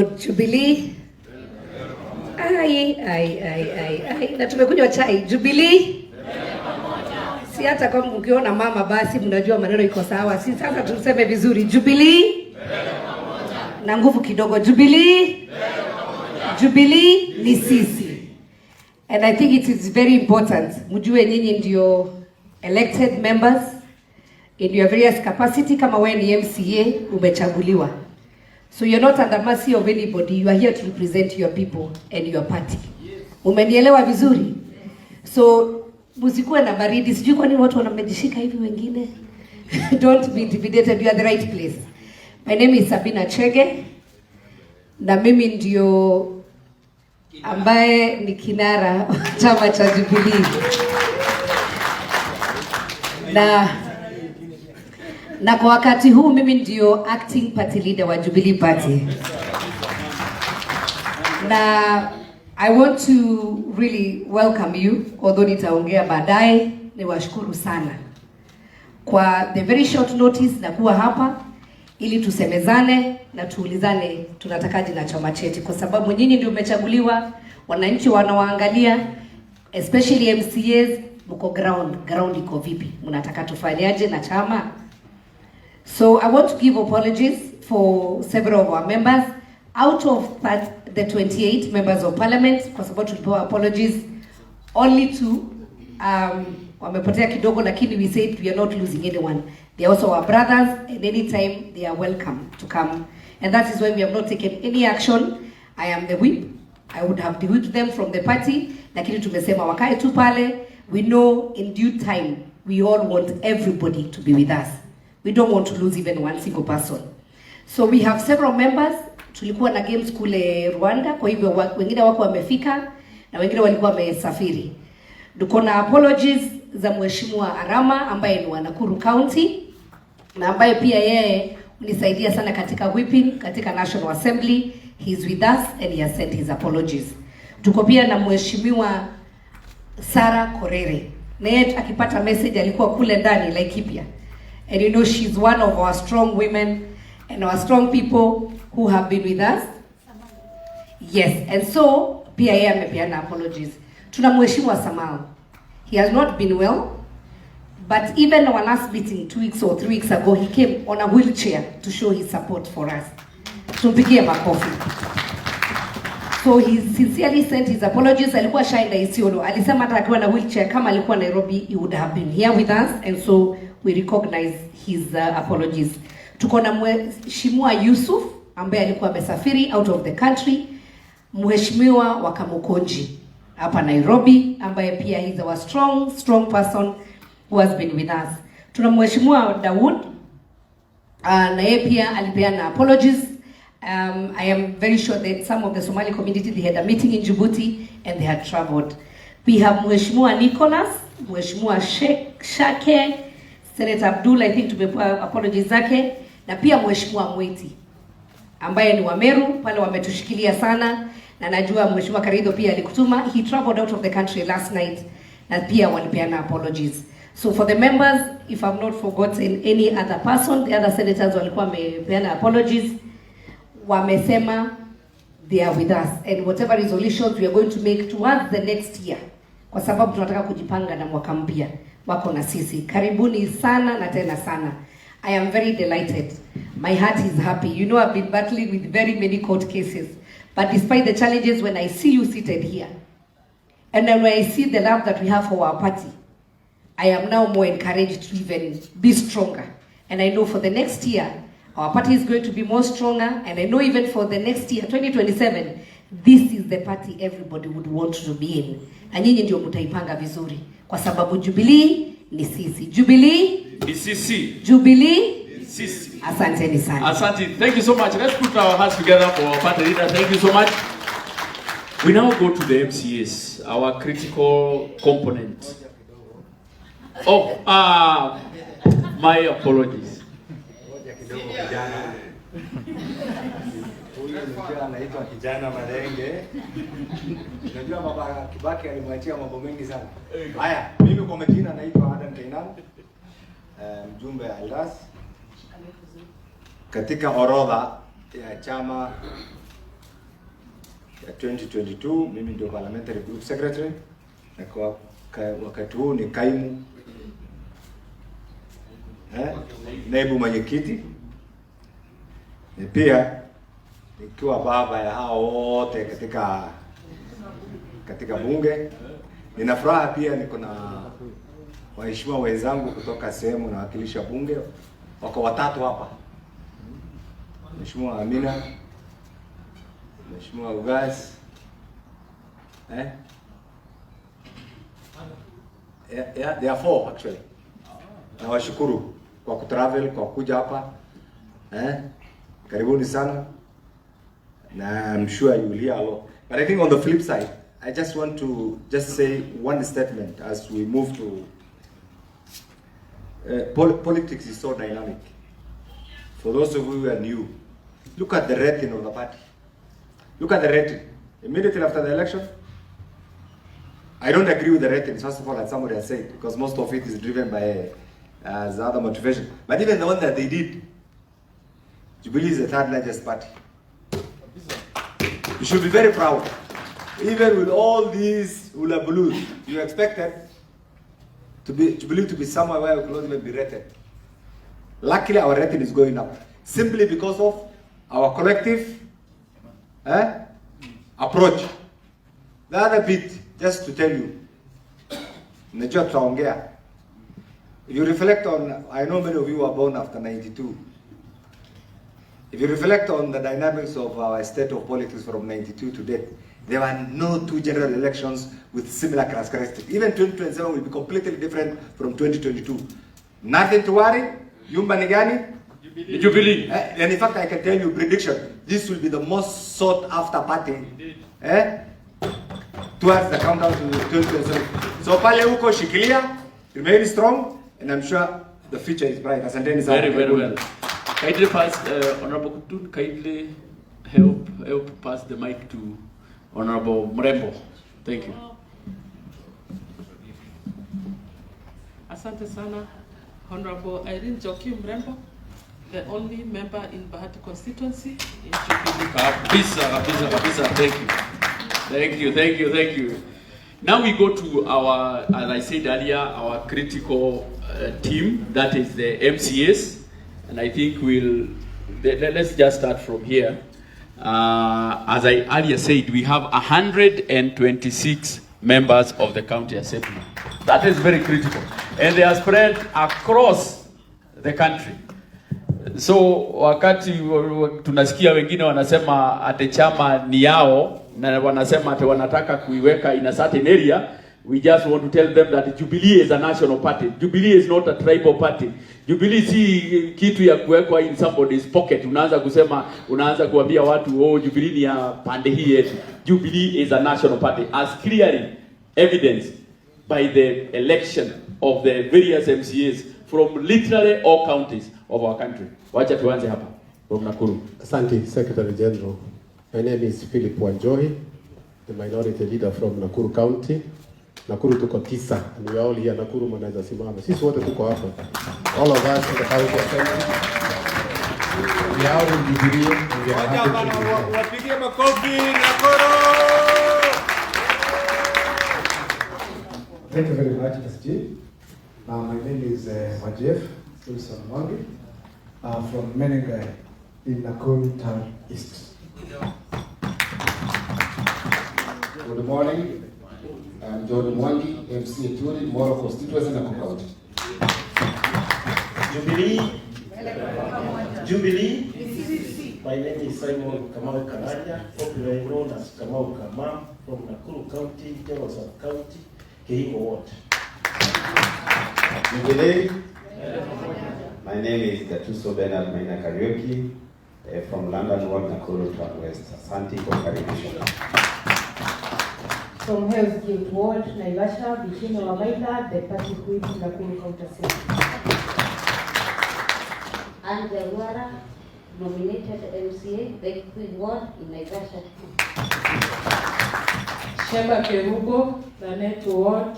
Jubilee. Ai, ai, ai, ai, ai. Na tumekunywa chai. Jubilee. Si hata kama mkiona mama basi mnajua maneno iko sawa. Si sasa tuseme vizuri. Jubilee. Na nguvu kidogo. Jubilee. Jubilee ni sisi. And I think it is very important. Mjue nyinyi ndio elected members in your various capacity. Kama wewe ni MCA, umechaguliwa. So you're not under mercy of anybody. You are here to represent your people and your party. Umenielewa vizuri? So msikuwe na baridi. Sijui kwa nini watu wanamejishika hivi wengine. Don't be intimidated. You are the right place. My name is Sabina Chege na mimi ndio ambaye ni kinara wa chama cha Jubilee na kwa wakati huu mimi ndio acting party leader wa Jubilee Party. Na I want to really welcome you, although nitaongea baadaye. Niwashukuru sana kwa the very short notice na kuwa hapa ili tusemezane na tuulizane tunatakaje na chama chetu, kwa sababu nyinyi ndio mmechaguliwa, wananchi wanawaangalia, especially MCAs, mko ground. Ground iko vipi? Mnataka tufanyaje na chama? So I want to give apologies for several of our members. Out of that, the 28 members of parliament, kwa sababu tulipewa apologies, only two wamepotea kidogo, lakini we said we are not losing anyone. They are also our brothers and anytime they are welcome to come. And that is why we have not taken any action. I am the whip. I would have whipped them from the party, lakini tumesema wakae tu pale. We know in due time we all want everybody to be with us. We don't want to lose even one single person. So we have several members. Tulikuwa na games kule Rwanda, kwa hivyo wengine wako wamefika na wengine walikuwa wamesafiri. Tuko na apologies za Mheshimiwa Arama ambaye ni wa Nakuru County na ambaye pia yeye hunisaidia sana katika whipping katika National Assembly. He is with us and he has sent his apologies. Tuko pia na Mheshimiwa Sarah Korere, na yeye akipata message alikuwa kule ndani Laikipia. And you know she's one of our strong women and our strong people who have been with us. Yes, and so pia yeye amepeana apologies. Tuna Mheshimiwa Samal. He has not been well, but even our last meeting 2 weeks or 3 weeks ago, he came on a wheelchair to show his support for us. Tumpigie makofi. So he sincerely sent his apologies. Alikuwa ashaenda Isiolo. Alisema hata akiwa na wheelchair kama alikuwa Nairobi, he would have been here with us, and so we recognize his apologies. Tuko na Mheshimiwa Yusuf ambaye alikuwa amesafiri out of the country, Mheshimiwa wa Kamukunji hapa Nairobi ambaye pia he's our strong, strong person who has been with us. Tuna Mheshimiwa Dawood, na yeye pia alipeana apologies. I am very sure that some of the Somali community, they had a meeting in Djibouti and they had traveled. We have Mheshimiwa Nicholas, Mheshimiwa Sheikh Shake, Senator Abdul, I think tumepewa apologies zake, na pia Mheshimiwa Mwiti ambaye ni wa Meru pale, wametushikilia sana, na najua Mheshimiwa Karidho pia alikutuma. He traveled out of the country last night na pia walipeana apologies. So for the members, if I've not forgotten any other person, the other senators walikuwa wamepeana apologies, wamesema they are with us and whatever resolutions we are going to make towards the next year, kwa sababu tunataka kujipanga na mwaka mpya, wako na sisi. Karibuni sana na tena sana. I am very delighted. My heart is happy. You know I've been battling with very many court cases, but despite the challenges, when I see you seated here and then when I see the love that we have for our party, I am now more encouraged to even be stronger. And I know for the next year, our party is going to be more stronger. And I know even for the next year, 2027, this is the party everybody would want to be in. Na nyinyi ndio mtaipanga vizuri, kwa sababu Jubilee ni sisi. Jubilee Ni sisi. Jubilee. Sisi. Asanteni sana. Asante. Thank you so much. Let's put our hands together for our party leader. Thank you so much. We now go to the MCAs, our critical component. Oh, my apologies. Ngoja kidogo kijana. Huyu ni anaitwa kijana Malenge. Unajua baba Kibaki alimwachia mambo mengi sana. Haya, mimi kwa majina naitwa Adan Kainan, mjumbe wa Eldas katika orodha ya chama ya 2022. Mimi ndio parliamentary group secretary na kwa wakati huu ni kaimu naibu mwenyekiti, ni pia nikiwa baba ya hao wote katika bunge. Nina furaha pia niko na waheshimiwa wenzangu kutoka sehemu nawakilisha bunge, wako watatu hapa, Mheshimiwa Amina, Mheshimiwa Ugas, eh? Yeah, they are four actually. Nawashukuru kwa kutravel, kwa kuja hapa, eh? Karibuni sana na I'm sure you will hear a lot. But I think on the flip side, I just want to just say one statement as we move to politics is so dynamic. For those of you who are new, look at the rating of the party. Look at the rating. Immediately after the election, I don't agree with the ratings, first of all, as somebody has said, because most of it is driven by the other motivation. But even the one that they did, Jubilee is the third largest party. You should be very proud. Even with all these hullabaloos, you expected to be Jubilee to be somewhere where we could not even be rated. Luckily, our rating is going up simply because of our collective approach. The other bit, just to tell you, najua tutaongea. If you reflect on, I know many of you were born after 92. If you reflect on the dynamics of our state of politics from 92 to date, there were no two general elections with similar characteristics. Even 2027 will be completely different from 2022. Nothing to worry. Nyumba ni gani? Jubilee. And in fact, I can tell you prediction. This will be the most sought after party. Eh? Towards the countdown to 2027. So pale huko shikilia, remain strong, and I'm sure the future is bright. Asanteni sana. Very, very well. Kindly pass, Honorable Kutun, kindly help pass the mic to Honorable Mrembo. Thank you. Asante sana, Honorable Irene Joki Mrembo, the only member in Bahati constituency in Jubilee. Kabisa, kabisa, kabisa. Thank you. Thank you, thank you, thank you. Now we go to our, as I said earlier, our critical team, that is the MCAs. And I think let's just start from here. As I earlier said, we have 126 members of the county assembly. That is very critical. And they are spread across the country. So wakati tunasikia wengine wanasema ate chama ni yao na wanasema ate wanataka kuiweka in a certain area, we just want to tell them that Jubilee is a national party. Jubilee is not a tribal party. Jubilee si kitu ya kuwekwa in somebody's pocket. Unaanza kusema, unaanza kuambia watu, oh, Jubilee ni ya pande hii yetu. Jubilee is a national party, as clearly evidenced by the election of the various MCAs from literally all counties of our country. Wacha tuanze hapa from Nakuru. Asante, Secretary General. My name is Philip Wanjohi, the minority leader from Nakuru County. Nakuru tuko tisa, and we are all here. Nakuru mnaweza simama. Sisi wote tuko hapa. All of us in the county assembly. We are all in Jubilee and we are happy to be here. Wapigie makofi Nakuru. Thank you very much, SG. My name is Wajef Wilson Mwangi from Menengai in Nakuru Town East. Good morning. I'm John Mwangi, MCA Turi, Moro constituency, Nakuru County. Jubilee. Jubilee. My name is Simon Kamau Karanja, popularly known as Kamau Kamam, from Nakuru County, General Sub County, Kihingo Ward. Jubilee. My name is Gatuso Bernard Maina Kariuki, from London Ward, Nakuru Town West. Asante kwa kukaribisha. From Hell's Gate Ward, Naivasha, Virginia Wamaitha, the party whip, Nakuru County Assembly. Angel Wara, nominated MCA, the Queen Ward in Naivasha. Sheba Kerubo, Lanet Ward,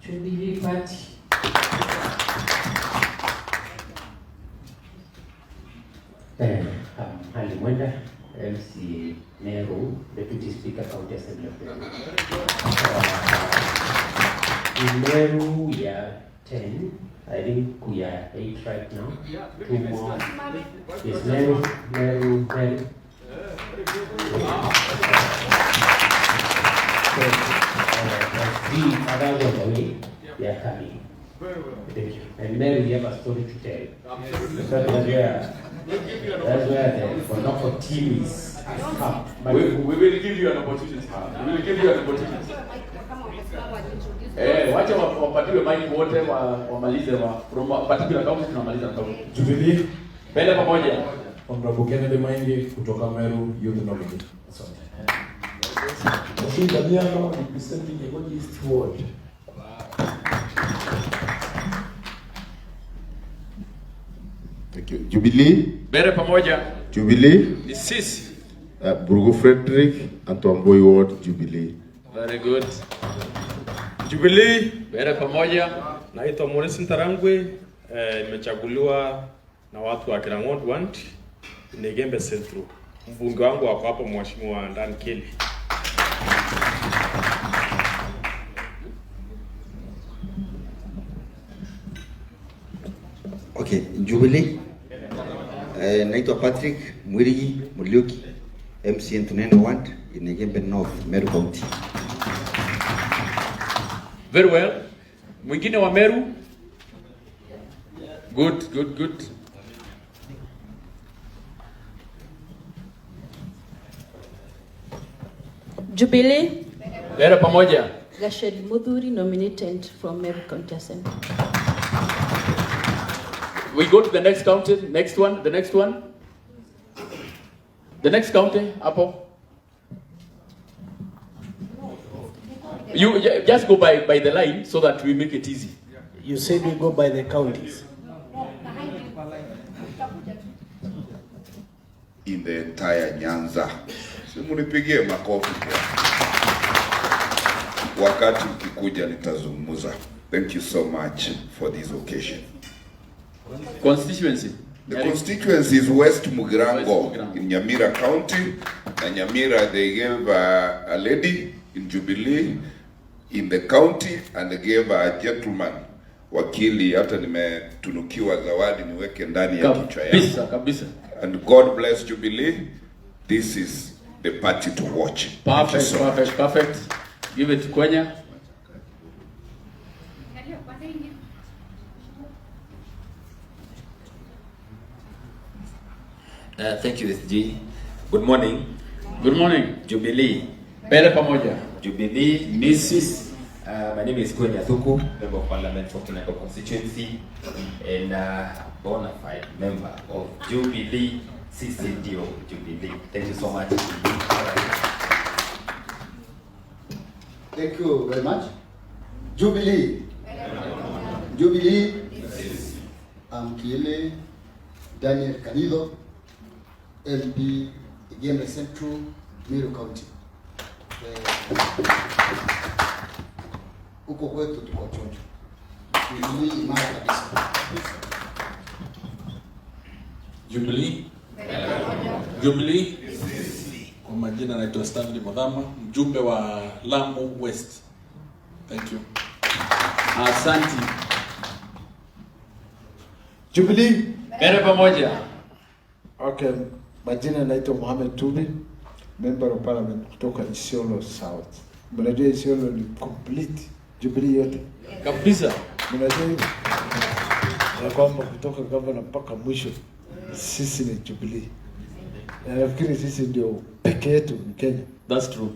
Jubilee Party. I'm Ali Mwenda, MC Meru, Deputy Speaker, County Assembly of Meru. In Meru, we are 10. I think we are 8 right now. 2 more. Yes, Meru, Meru, Meru. So, there's 3 others on the way. They are coming. Very well. Thank you. And Meru, we have a story to tell. Absolutely. So that's where the Bonoko team is. But We will give you an opportunity. We will give you an opportunity. Wacha wapatiwe mic wote wamalize from a particular county tunamaliza na county. Jubilee. Mbele pamoja. Honorable Kennedy Maingi kutoka Meru Youth Nominee. Asante. Rashid Damiano representing Egoji East Ward. Thank you. Jubilee. Mbele pamoja. Jubilee. Ni sisi. Burgu Frederick Antoine Ward, Jubilee. Very good. Jubilee. Mbele pamoja. Naitwa Maurice Ntarangwe, nimechaguliwa na watu wa Kirangot Ward, Negembe Central. Mbunge wangu wako hapo Mheshimiwa Dan Kelly. Okay, Jubilee. Naitwa Patrick Mwirigi Muriuki, MC Ntunene Ward in Igembe North, Meru County. Very well. Mwingine wa Meru? Good, good, good. Jubilee. Mbele pamoja. Gashedi Mudhuri nominated from Meru County Assembly. We go to the next county, next one, the next one. The next county, hapo. You just go by the line so that we make it easy. You said we go by the counties. In the entire Nyanza. Simunipigie makofi kwa. Wakati ukikuja nitazungumza. Thank you so much for this occasion. Constituency. The constituency is West Mugirango in Nyamira County. Na Nyamira, they gave a lady in Jubilee in the county and they gave a gentleman wakili. Hata nimetunukiwa zawadi niweke ndani ya kichwa yangu. Kabisa, kabisa. And God bless Jubilee. This is the party to watch. Perfect, so perfect, perfect. Give it to Kwenya. Thank you, SG. Good morning. Good morning. Jubilee. Mbele pamoja. Jubilee. Mrs. My name is Kwenya Thuku, Member of Parliament for Kinango Constituency and bona fide member of Jubilee, CCDO Jubilee. Thank you so much. Thank you very much. Jubilee. Jubilee. I'm Kiele Daniel Kanido, LP, Igembe Central, Meru County. Huko kwetu tuko chonjo. Jubilee imara kabisa. Jubilee. Jubilee. Kwa majina naitwa Stanley Modhama, mjumbe wa Lamu West. Thank you. Asante. Jubilee. Mbele pamoja. Okay, majina naitwa Mohamed Tubi, Member of Parliament kutoka Isiolo South. Mnajua Isiolo ni complete Jubilee yote. Kabisa. Mnajua hivyo? Ya kwamba kutoka governor mpaka mwisho sisi ni Jubilee. Na nafikiri sisi ndio peke yetu in Kenya. That's true.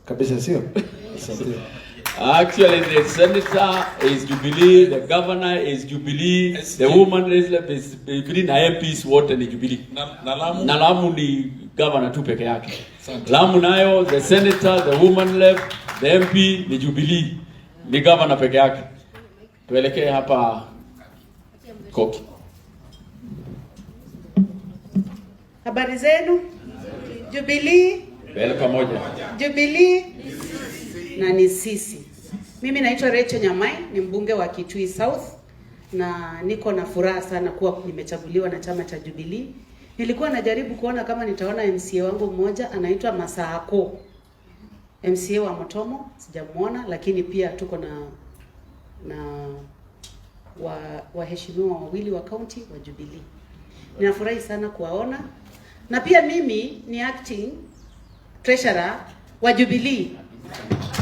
Kabisa, sio? Asante. Actually, the senator is Jubilee, the governor is Jubilee, the woman is Jubilee na MPs wote ni Jubilee. Na Lamu? Na Lamu ni governor tu peke yake. Lamu nayo, the senator, the woman left, the MP ni Jubilee, ni governor peke yake. Tuelekee hapa Koki. Habari zenu? Jubilee. Mbele pamoja. Jubilee. Na ni sisi. Mimi naitwa Rachel Nyamai, ni mbunge wa Kitui South na niko na furaha sana kuwa nimechaguliwa na chama cha Jubilee. Nilikuwa najaribu kuona kama nitaona MCA wangu mmoja anaitwa Masako. MCA wa Motomo sijamuona, lakini pia tuko na waheshimiwa wawili wa county wa Jubilee. Ninafurahi sana kuwaona, na pia mimi ni acting treasurer wa Jubilee,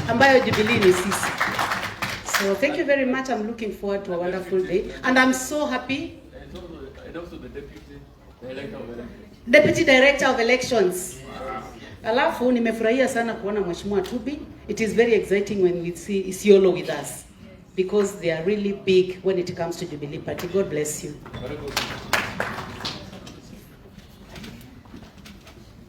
ambayo Jubilee ni sisi. So thank you very much. I'm looking forward to a wonderful day and I'm so happy. And also the deputy director of elections. Deputy Director of Elections. Alafu nimefurahia sana kuona Mheshimiwa Tubi. It is very exciting when we see Isiolo with us because they are really big when it comes to Jubilee Party. God bless you. Very good.